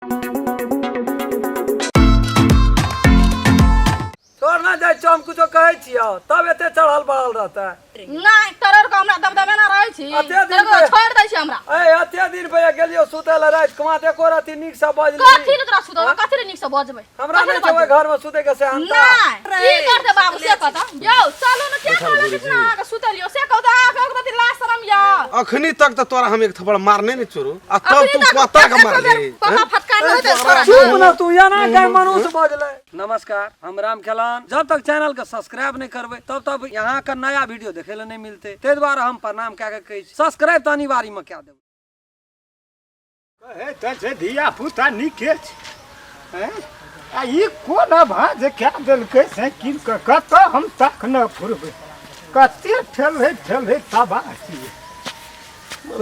छोड़ ना जाइ छौ, हम कुछो कहै छियौ तब एते चढ़ल बढ़ल रहतै। नहीं तोरर के हमरा दबदबे ना रहै छी। अते दिन तोरर के पे- छोड़ दै छी हमरा। ए एते दिन पे गेलियौ सुतै लए राति कुमा तऽ एको रत्ती नीक से बजली। कथी ले तोरा सुतब? कथी ले नीक से बजबै? हमरा कथी नहि ले छै ओहि बजबै? घर में सुतै के सेहनता। नहीं, की करतै बाबू से कहता यौ, चलू ने, के कहलक कि अहाँके सुतलियौ से कहू तऽ अहाँके एक रत्ती लाज शरम यऽ? अखनी तक तऽ तोरा हम एक थप्पड़ मारने नहि छोड़ू आ तब अखनी तू तक पता के एक मारली बेर पप्पा फटकार नहि होतै छोड़ा। चुप ना तू, एना के मनुष्य बजलै। नमस्कार, हम राम खेलान। जब तक चैनल के सब्सक्राइब नहीं करबै तब तक यहाँ के नया वीडियो देखे ले नहीं मिलते, ताहि दुआरे हम प्रणाम कए के कहै छी सब्सक्राइब तऽ अनिवार्य में कए देबै। कहै तऽ छै धिया पुता नीके छै, हैं? आ ई कोन आवाज कए देलकै साइकिल के? कतऽ हम तखने फुरबै, कते ठेलै ठेलै तबाह छियै।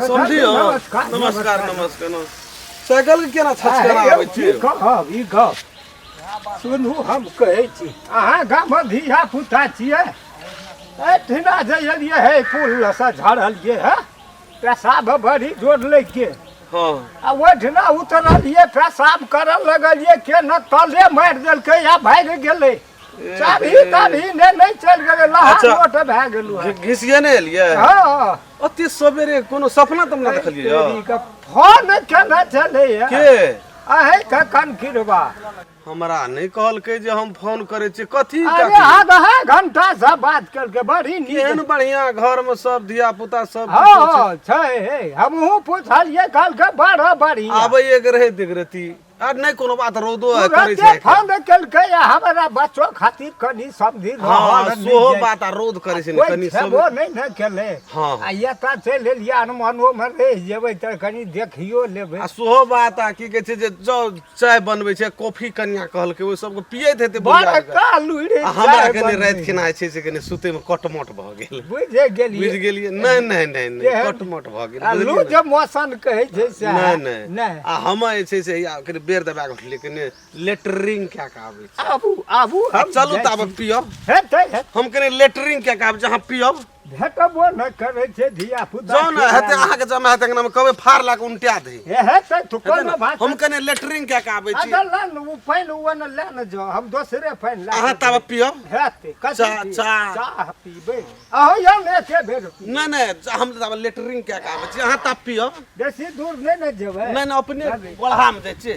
समझी हो? नमस्कार, नमस्कार, नमस्कार, नमस्कार। साइकिल के केना छचकरा आबै ई छै? कहब, ई गप सुनू, हम कहै छी अहाँ गामक धिया पुता छियै। एहिठिना जे एलियै हे पुल लसँ झड़लियै हे, पेशाब बड़ी जोर लागि गेल। आ ओहिठिना उतरलियै, पेशाब करऽ लगलियै, के न तले मारि देलकै आ भागि गेलै। चाभी ताभी ने नहि चलि गेलै, लहा लोट भए गेलहुँ। घिसिये नहि एलियै? हँ। अति सवेरे कोनो सपना तपना देखलियै? तेरी के फोन केने छलैया। के? अहीं के कनखिरबा। हमरा नहि कहलकै जे हम फोन करै छी। कथी? अरे काकी? आधा घंटा से बात केलकै, बड़ी नीक। केहन बढ़िया घर में सब धिया पुता सब। हँ छै, हे हमहूँ पुछलियै, कहलकै बड़ा बढ़िया। आबै एक रहे देख रती आर नहि कोनो बात, रौदो करै तुरते छै। फोन केलकै आ हमरा बच्चो खातिर कनि समझी हँ रहल नहि सेहो जाइ। बात, आ रौद करै छै ने कोइ कनि सब छेबो नहि ने केलै। हँ। आ एतऽ चलि एलियै, अनमनोमे रहि जेबै तऽ कनि देखियो लेबै। आ सेहो बात, आ की कहै छै जे जौ चाय बनबै छै, कॉफी कनिया कहलकै, ओहि सबके पियैत हेतै बुढ़िया जकाँ। बड़का लुरि आ हमरा चाय कनि बनबै। राति खिना जे छै से कनि सुतैमे कटमट भऽ गेल। बुझि गेलियै? बुझि गेलियै। नहि नहि नहि नहि केहन? कटमट भऽ गेल। आ बुझलियै लूज ने? मोशन कहै छै सएह। नहि नहि नहि। आ हम जे छै से हैया कनि बेर दबा कऽ उठलियै, कनि लेटरिंग कए कऽ आबै छी। आबू आबू, आ हम चलू जाइ ताबे छी। पियब। हेतै हेतै। हम कनि लेटरिंग कए कऽ आबै छी, अहाँ पियब। भेटबो नहि करै छै धिया पुता। जाउ ने, हेतै अहाँके जमा हेतै, अंगनामे कहबै फाड़ ला कऽ उनटा दे। हेतै तऽ हेतै कोनो ने? बात। हम कनि लेटरिंग कए कऽ आबै छी। अच्छा ला ने ओ पानि, ओ ने ले ने जाउ, हम दोसरे पानि ला। अहाँ ताबे पियब। हेतै कथी? चाह, पीबै? चाह। चाह पीबै अहाँ यौ ने एके बेर पीबै। नहि नहि, हम ताबे लेटरिंग कए कऽ आबै छी, अहाँ ताब पियब। बेसी दूर नहि ने जेबै। नहि नहि, अपने गोढ़ामे जाइ छी।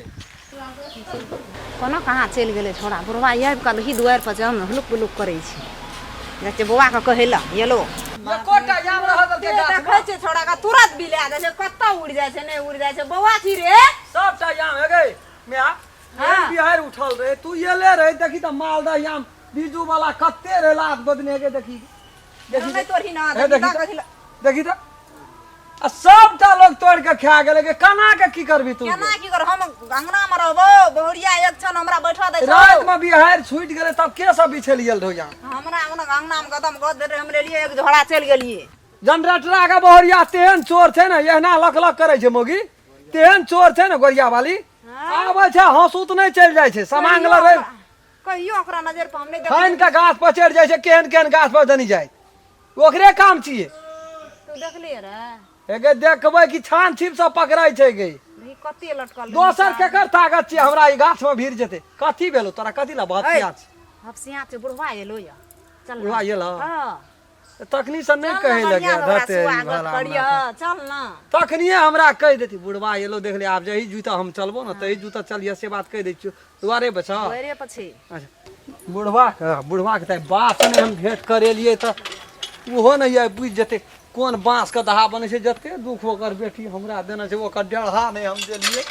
कोना कहाँ चलि गेलै छोड़ा बुढ़वा? आबि कऽ ही दुआरि पर जाम हुलुक बुलुक करै छै। जाइ छियै बौआके कहै लए, एलो एकोटा जाम रहल देलकै गाछ में। देखै छियै छोड़ा के तुरंत बिला जाइ छै, कतऽ उड़ि जाइ छै, नहि उड़ि जाइ छै। बौआ की रे? सबटा जाम हे गई म्या। हाँ। बिहार उठल रहे, तू एले रहे, देखी तऽ मालदह आम बीजू वाला कते रहे लात बदने के, देखी देखी। नहि तोड़ही ना। हे देखी देखी तऽ तऽ, कथी देखी तऽ, आ सबटा लोग तोड़ के खा गेलै के केना के की करबी तू? केना की कर, हम अंगना मे रहबो, बहुरिया एक क्षण हमरा बैठा दै छौ। रात में बिहार छूट गेलै तब के सब बिछेलियल रहो यहाँ? हमरा ओना अंगना मे गदम गद रहे, हम लेलियै एक झोड़ा, चलि गेलियै। जनरेटर के बहुरिया तेहन चोर छै ने, एहना लक लक करै छै मौगी, तेहन चोर छै ने गोरिया वाली, आबै छै हंसुत नहि चलि जाइ छै समांग लग रहे। कहियो ओकरा नजर पर हम नहि फाइन के गाछ पर चढ़ि जाइ छै, केहन केहन गाछ पर दनी जाइ, ओकरे काम छियै। तू देखलियै रे? एगे देखबै कि छान छिप सब पकड़ै छै गे। नहीं, कते लटकल रहै। दोसर केकर ताकत छियै हमरा ई गाछ में भीड़ जेतै? कथी भेलो तोरा? कथी ला भसिया छै? हफसिया छै, बुढ़वा एलो या, चल ना। बुढ़वा एलो? हाँ। तखनी से नहि चल ना, कहै लगे बढ़िआँ से ओकरा धते ई सुआगत भला करियह, हमरा। चल ना। तखनिए हमरा कहि देती बुढ़वा एलो देखले, आब जही जूता हम चलबो ने तही जूता चलिए, से बात कहि दै छियौ। दुआरे पर छौ? दुआरे पर छी। अच्छा, बुढ़वा के तऽ बाप नहि हम भेंट करेलियै तऽ ओहो नहि आइ बुझि जेतै कोन बाँसके दहा बनै छै। जते दुख ओकर बेटी हमरा देने छै, ओकर डेढ़ा नहि हम देलियै।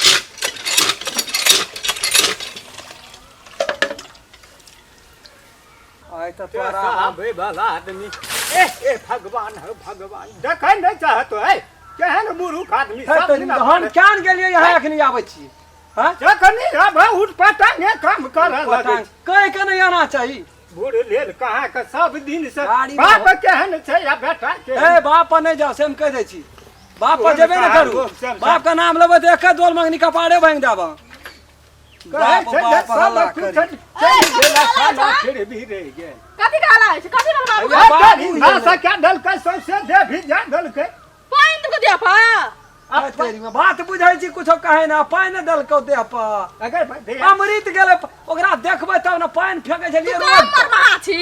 आइ तऽ तोरा आबै वाला आदमी, ए ए भगवान हो भगवान, देखै नहि चाहत है केहन मुरुख आदमी हे सब तऽ दिना। हम केहन गेलियै यहाँ, एखनी आबै छी? हाँ? जखनी अब उठ पटांगे काम करऽ लगै छै। कहि के नहि आना चाही। बूढ़ लेल कहाँ के सब दिन से गाड़ी में बाप केहन छै आ बेटा केहन। ए बाप पर नहि जाउ, से हम कहि दै छी। बाप पर जेबे नहि करू, बाप के नाम लेबै तऽ एके दोल मंगनी कपारे भाङि देब। कहै बाप छै जे बाप सब हल्ला किछु करी। चलि गेल आ खाना फिर भी रहि गेल। कथी कहला छै? कथी भेल बाबू? बाबू नासा क्या देलकै, सौंसे देह भिजा देलकै। पानि देलकै दिया पा? आ तेरी में बात बुझै छी कुछो कहे ना पानि देलकौ देह पर अगर दे अमृत गेलै ओकरा देखबै तब ने पानि फेकै छलियै तू रोज कम मरमहा छी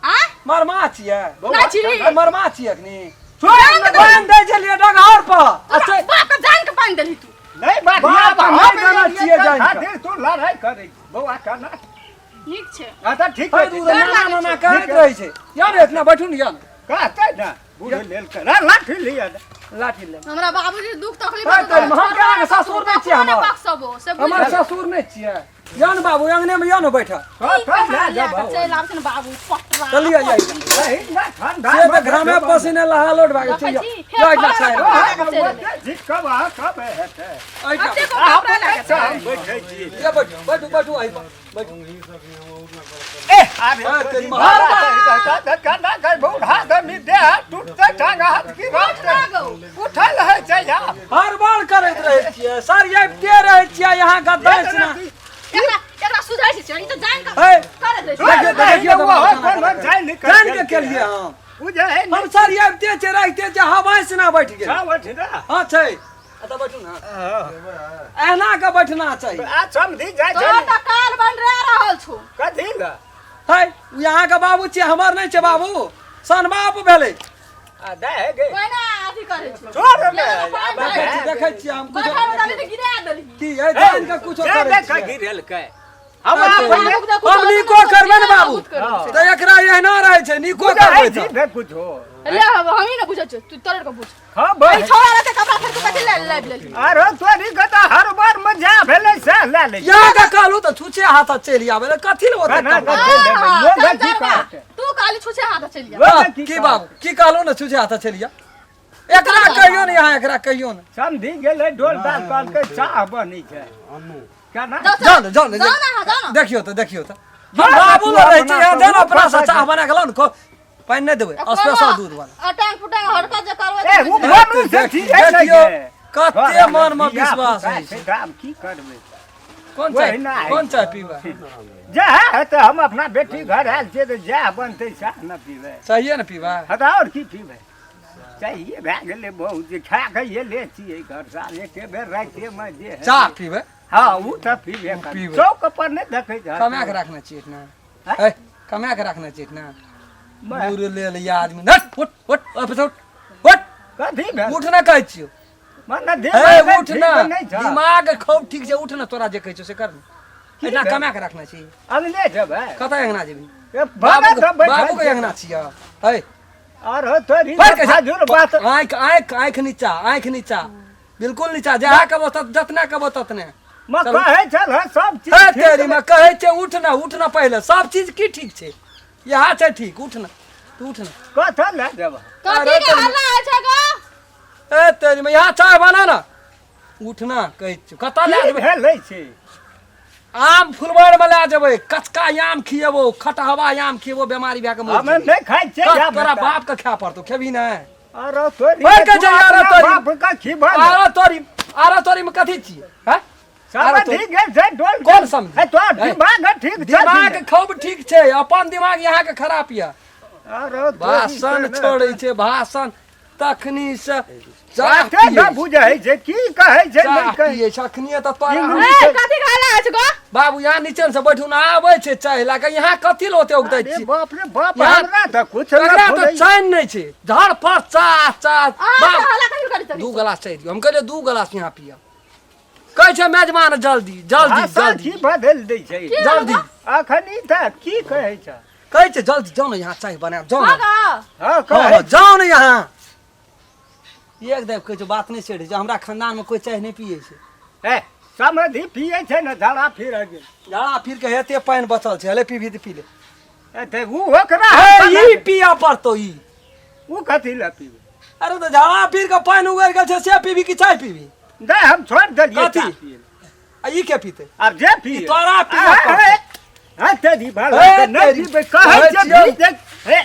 आ मरमा छियै नहि छी मरमा छियै अखनी छोड़ पानि दै छलियै डगहर पर आ तोरा बाप के जान के पानि देलही तू नहीं बात बाप हम नहि जानै छियै जानि कऽ। खातिर तू लड़ाई करै छी। बौआ केना नीक छै हाँ तऽ ठीक है छै दूध नाना नाना करैत रहै छै या ने इतना बैठू ने या ने कहतै ने बूढ़ लेल कर लाठी लिअ ने। लाठी ले हमरा बाबूजी दुख तकलीफ है तऽ हम केना के ससुर नहि छियै हमर बक्सबो से बुझ हमर ससुर नहि छियै या ने बाबू अंगने में या ने बैठल हँ, तऽ लए जेबौ। चलि आबै छै ने बाबू पटरा चलिए जाइए सही ने, ठंडा से तऽ घामे पसीने लहालोट भए गेल देखै छै छी, फेर या इतना फड़ल छाया कपड़ा। हँ, ओते झिटकब अहाँ कब हेतै? एहिठाम कते को अहाँ कपड़ा लए के बैठै हम बैठै छी। या बैठू बैठू बैठू एहि पर बैठू ए, आबे हाँ, तेरी तोरी माँ। बाबा, केना के बूढ़ा आदमी देह टूटतै, टांग हाथ की रहतै? उठल है छै आब। हर बार करैत रहै छियै सर आबिते रहै छियै यहाँ गद्दा छै ना एकरा एकरा सुझाइ छै ई तऽ जान के है करैत रहै छै देखियौ देखियौ ओ कोनो जानि कऽ जानि के केलियै हम बुझै है हम सर आबिते छै रहिते छै हवा से ना बैठ गेल छौ ओठना। हाँ छै एतऽ बैठू ना एना के बैठना चाही आ समझी जाइ छै तोरा तऽ काल बन रहल छौ कथी लए है उ यहाँ के बाबू छियै हमर नहि छै बाबू सन बाप भेलै आ दे गे ओहिना अथी करै छौ छोड़ ने पानि देखै छी देखै छियै हम कुछो बैठा में तऽ गिरा देलही की है जान के कुछो जे करै देख छियै गिरेलकै हम अपन हम नीको करबै ने बाबू तऽ एकरा एहिना रहै छै नीको करबै जी तऽ भे कुछो ले हम हमही ने बुझै छियै तू तोरे के बुझ हां ई भाई छोड़ा रहते कपड़ा फेर तू कथी ले ले लेलही अरे तोरी के तऽ हर बार मजा भेलै से ले ले यहाँ के कहलू तऽ छुछे हाथ चलि आबै ले कथी ले ओते ना, कपड़ा? ना, चलि एबै। लोग हाँ, की कंजरवा, कहतै? तू कहली छुछे हाथ चलि जा लोग की की बाबू की कहलू ने छुछे हाथ चलि आ एकरा कहियो ने यहाँ एकरा कहियो ने समझी गेलै डोल डाल कहलकै चाह बनै छै केना जाओ जाओ ने जाओ ने जाओ ना हाँ, जाओ ना देखियो तऽ देखियो तऽ हम बाबू लग रहै छी यहाँ जाओ ने अपना से चाह बना के लाउ ने पानि नहि देबै स्पेशल दूध वाला अटांग पुटांग हरकत जे करबै ए तऽ उ बुझि बनू से ठीक है देखियो कते मन में विश्वास होइ छै दाम की करबै कोन चाय ओहिना हइ। कोन चाय पीबै जे है तऽ हम अपना बेटी घर आयल छियै तऽ जएह बनतै सएह ने पीबै चाहिए ने पीबै हँ तऽ आओर की पीबै चाहिए भए गेलै बहुत जे खा कऽ एले छियै घर साल एके बेर रातिमे जे है चाह पीबै हँ ओ तऽ पीबे करबै पीबै। चौक पर नहि देखै छै कमा के रखना चाहिए ना हैं? ए कमा के रखना चाहिए ना दूर ले लिया आदमी नट उठ उठ वापस उठ उठ कथी भेल उठ ना कहै छियौ मने ए दिमाग उठ ठीक ना नहि छ दिमाग खूब ठीक छै उठ ना तोरा जे कहै छियौ से कर ना की एना भेल? कमा के रखना चाहिए अगले जेबै कतऽ अंगना जेबही ए, बाबू बाबा तऽ बैठल बाबू के छै। अंगना छियै है आर हो तोरी पर के फाजुल बात आँखि आँखि आँखि नीचा आँखि नीचा बिल्कुल नीचा जहाँ कहबो तत जतना कहबो ततने म चलू। कहै छल हँ सब चीज हे ठीक तेरी में कहै छै उठ ना उठ ना पहिले सब चीज की ठीक छै यहाँ छै ठीक उठ ना तू उठ ना कथऽ लए जेबह कथी के हल्ला होइ छै गो ए तेरी में यहाँ चाय बना ना उठ ना कहै छियौ कतऽ लए की जेबै भेलै छै आम फुलबार में लए जेबै कचका आम खिएबो खटहवा आम खिएबो बेमारी भए के मरि हमे जेबै। नहि खाइ छियै कत जा तोरा बेटा। बाप के खाय पड़तौ खेबही नहि अरे तोरी बढ़ के तू जा यार, अपना तोरी। बाप के खिबल आरो तोरी आरो तोरी में कथी छियै हैं आरो समझी तोरी गेल छै डोल कोन समझी? ए तोर ए, दिमाग ठीक छै दिमाग खूब ठीक छै अपन दिमाग यहाँ के खराब यऽ अरे तोरी भाषण के ने- छोड़ै छै भाषण तखनी से चाह बाते पियै न बुझै छै की कहै छै चाह नहि कहै पियै छै अखनिये तऽ तोरा इंग्लिश ए कथी के हल्ला होइ छै गो बाबू यहाँ नीचे से बैठू ना आबै छै चाय लए कऽ यहाँ कथी लए ओते उगतै अरे छी बाप रे बाप यहाँ- हमरा तऽ कुछ नहि एकरा तऽ फुरै। चैन नहि छै धर पर चाह चाह अहाँ बाप हल्ला कथी करै छै दू गिलास चाय दियौ हम कहलियै दू गिलास यहाँ पियब कहै छै मेजबान जल्दी जल्दी भाषा जल्दी की बदलि दै छै जल्दी अखनी तऽ की कहै छै कहै छै जल्दी जाउ ने यहाँ चाय बनायब जाउ हँ ने गो हँ हँ, कहै हँ, जाउ ने यहाँ एक देव कहै छै बात नहि सेठ छै हमरा खानदानमे कोइ चाय नहि पियै छै ए समधि पियै छै ने झाड़ा फिर गेल झाड़ा फिर के हेते पानि बचल छै हले पीबी तऽ पी ले ए तऽ उ ओकरा हे ई पिया पड़तौ ई उ कथी लए पीबै अरे तऽ झाड़ा फिर के पानि उगरि गेल छै से पीबी कि चाय पीबी नहि हम छोड़ि देलियै कथी? चाह पियै लए। आ ई के पीते आब जे पी ई तोरा पियऽ पड़तौ। हँ तेरी भाला हे के नहि तेरी। पीबै कहै कहै छै छियौ। पी देख हे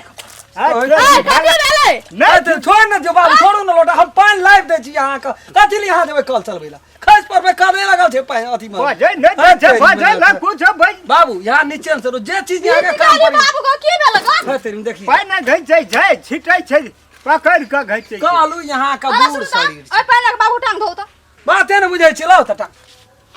हँ, कहै तेरी ए भाला- कथी भेलै नहि ए, तऽ छोड़ ने दियौ बाबू छोड़ू ने लोटा हम पानि लाबि दै छी अहाँके कथी लए अहाँ जेबै कल चलबै लए खसि पड़बै कदे लगल छै पानि अथी मे बजै नहि दै छै बजै लए कुछ बज बाबू यहाँ नीचे से जे चीज ई अहाँके काम निकाली पड़ी बाबू गो की भेलै गो हे तेरी देखी पानि दै छै छै छिटै छै पकड़ के घिचै छै। कहलू यहाँ के अरे बूढ़ सुनू तऽ, शरीर ओहि पानि लऽ कऽ बाबू टांग धोउ तऽ। बाते ने बुझै छी लाउ तऽ टांग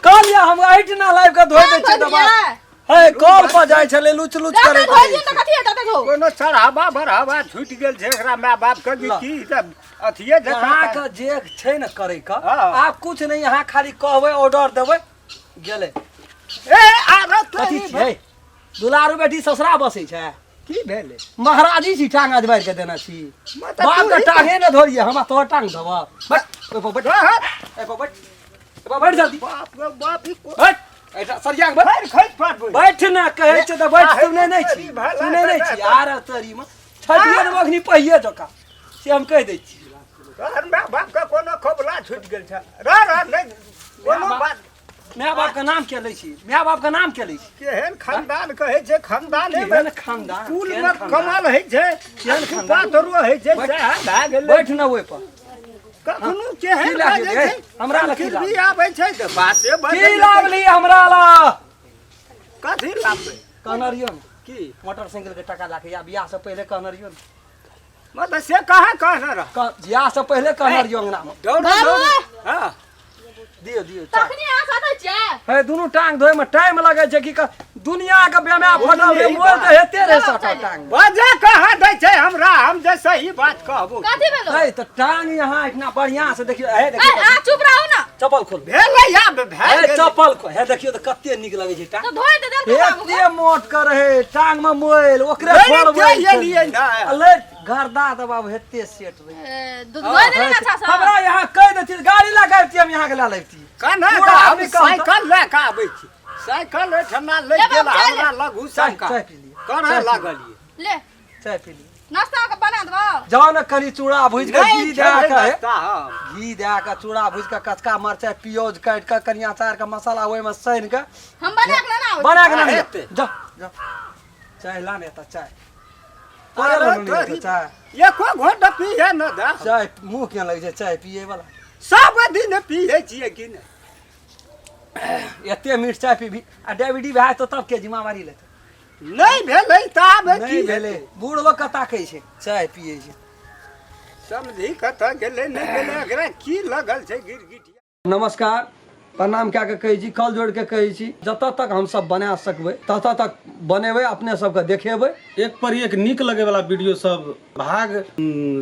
कहलियै हम एहिठिना लाबि कऽ धोइ दै टांग छियै धोइ तऽ बात दियै। हे कल पर जाइ छलै लुच लुच जते करैत धोइ रहै दियौ तऽ छै। कथी हेतै तते धो। कोनो चढ़ावा बढ़ावा छूटि गेल छै एकरा माय बाप के कि ल। की तऽ अथिये जकाँ अहाँके जे छै ने करै के हँ। आब कुछ नहि अहाँ खाली कहबै ऑर्डर देबै गेलै ए आरो कथी छियै दुलारू बेटी ससुरा बसै छै की भेलै महाराजी छी टांग अजबारि के देने छी मतलब बाप के तू ही टांगे ने धोरिए हमरा तोहर टांग धोबऽ बैठ ओहि पर बैठ रहत एहि पर बैठ एहि पर बैठ जल्दी बाप रे बाप ई को बैठ एहिठाम सरिया के बैठ फेर खसि पड़बै बैठ ना कहै छै तऽ बैठ सुनै नहि छी भला सुनै नहि छी बेटा। आर तरी मे छठिए ने अखनी पहिए जकाँ से हम कहि दै छी तोहर माय बाप के कोनो खोबला छूटि गेल छै रह रह नहि कोनो बात माय बाप के नाम के लै छी माय बाप के नाम के लै छी केहन खानदान कहै छै खानदाने मे केहन खानदान कुल केहन मे खानदान? कमाल होइ छै केहन खानदान? पातरो होइ छै बैठ। सएह भए गेलै बैठ ना ओहि पर कखनो केहन की लागे बाजै रे? छै हमरा लग की भी आबै छै तऽ बाते की बदलि लाबली हमरा ला कथी लाबबै कहने रहियो ने की मोटरसाइकिल के टका लाके या बियाह से पहिले कहने रहियो ने मतलब से कहाँ कहने रह बियाह से पहिले कहने रहियो अंगना में दौड़ बाबू! दौड़ हाँ दियो दियो चाय। तखनी अहाँ साथे छियै हे दुनू टांग धोए में टाइम लगे छै की दुनिया के बेमे फटल रे मोल तऽ हेते रे सटा टांग बजे कहाँ दै छै हमरा हम जे सही बात कहबो कथी भेलो हे तऽ टांग यहाँ इतना बढ़िया से देखियो हे ए देखियो अहाँ चुप रहू ना चप्पल खोल भेलै आब भए हे गेलै चप्पल खोल हे देखियो तऽ कते नीक लगे छै टांग तऽ धोइ दे देलकै बाबू के एते मोट कर रहे टांग में मोल ओकरे लड़ि खोलबै के एलियै ने। ले गर्दा तऽ बाबू हेते सेट रहे ए, धोइ दे ने अच्छा से हमरा यहाँ कहि देती गाड़ी लगाबती हम यहाँ के ला लेती कना पूरा हम आदमी कहता। साइकिल लए कऽ आबै छी साइकिल ओहिठमा लए ले गेल बाबू, चाय ले। हमरा लघु चाय शंका चाय पी लिअ करऽ चाय पी लागलियै ले चाय पी लिअ नाश्ता के बना देबो जाओ ने कनि चूड़ा भूजि कऽ नहि घी दए खेबै कऽ नाश्ता हम। घी दए कऽ चूड़ा भूजि कऽ कचका मरचाइ प्याज काटि कऽ कनि अचार के मसाला ओहिमे सानि कऽ हम बना के लेना आबै बना के हाँ, लाने हेतै। जा जा चाय लाने तऽ चाय अरे तोरे लग नहि तोरी। चाय एको घोंट पीहे न दे चाय मुँह केना लगै छै चाय पियै वाला सब दिन पीहे छियै कि नहि एते मीठ चाय पीबी आ डायबिटीज भए जेतौ तब के जिम्मेवारी लेतै नहि भेलै तऽ आब नहि की भेलै भेलै बूढ़ लोक के ताकै छै चाय पियै छै समझी कतऽ गेलै नहि गेलै एकरा की लगल छै गिरगिटिया नमस्कार प्रणाम कए कऽ कहै छी कल जोड़ि कऽ कहै छी जतऽ तक हमसब बना सकबै ततऽ तक बनेबै अपने सबके देखेबै एक पर एक नीक लगे वाला वीडियो सब भाग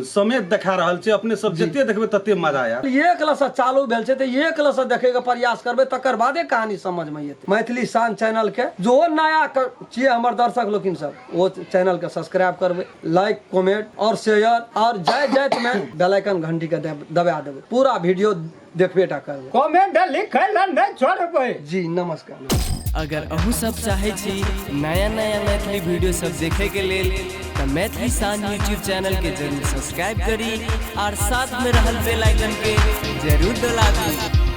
समेत देखा रहल छै अपने सब जते देखबै तते मजा आयत एक लसँ चालू भेल छै तऽ एक लसँ देखैके प्रयास करबै तकर बादे कहानी समझमे एतै मैथिली शान चैनलके जो नया छियै हमर दर्शक लोकिन सब ओ चैनलके सब्सक्राइब करबै लाइक कमेंट और शेयर और जाइत जाइतमे बेल आइकन घंटीके दबा देबै पूरा वीडियो देखबे टा करबै कमेंट लिखै लए नहि छोड़बै जी नमस्कार अगर अहूँ सब चाहै छी नया नया मैथिली वीडियो सब देखैके लेल तऽ मैथिली शान यूट्यूब चैनलके जरूर सब्सक्राइब करी और साथ में रहल बेल आइकन के जरूर दबाबी।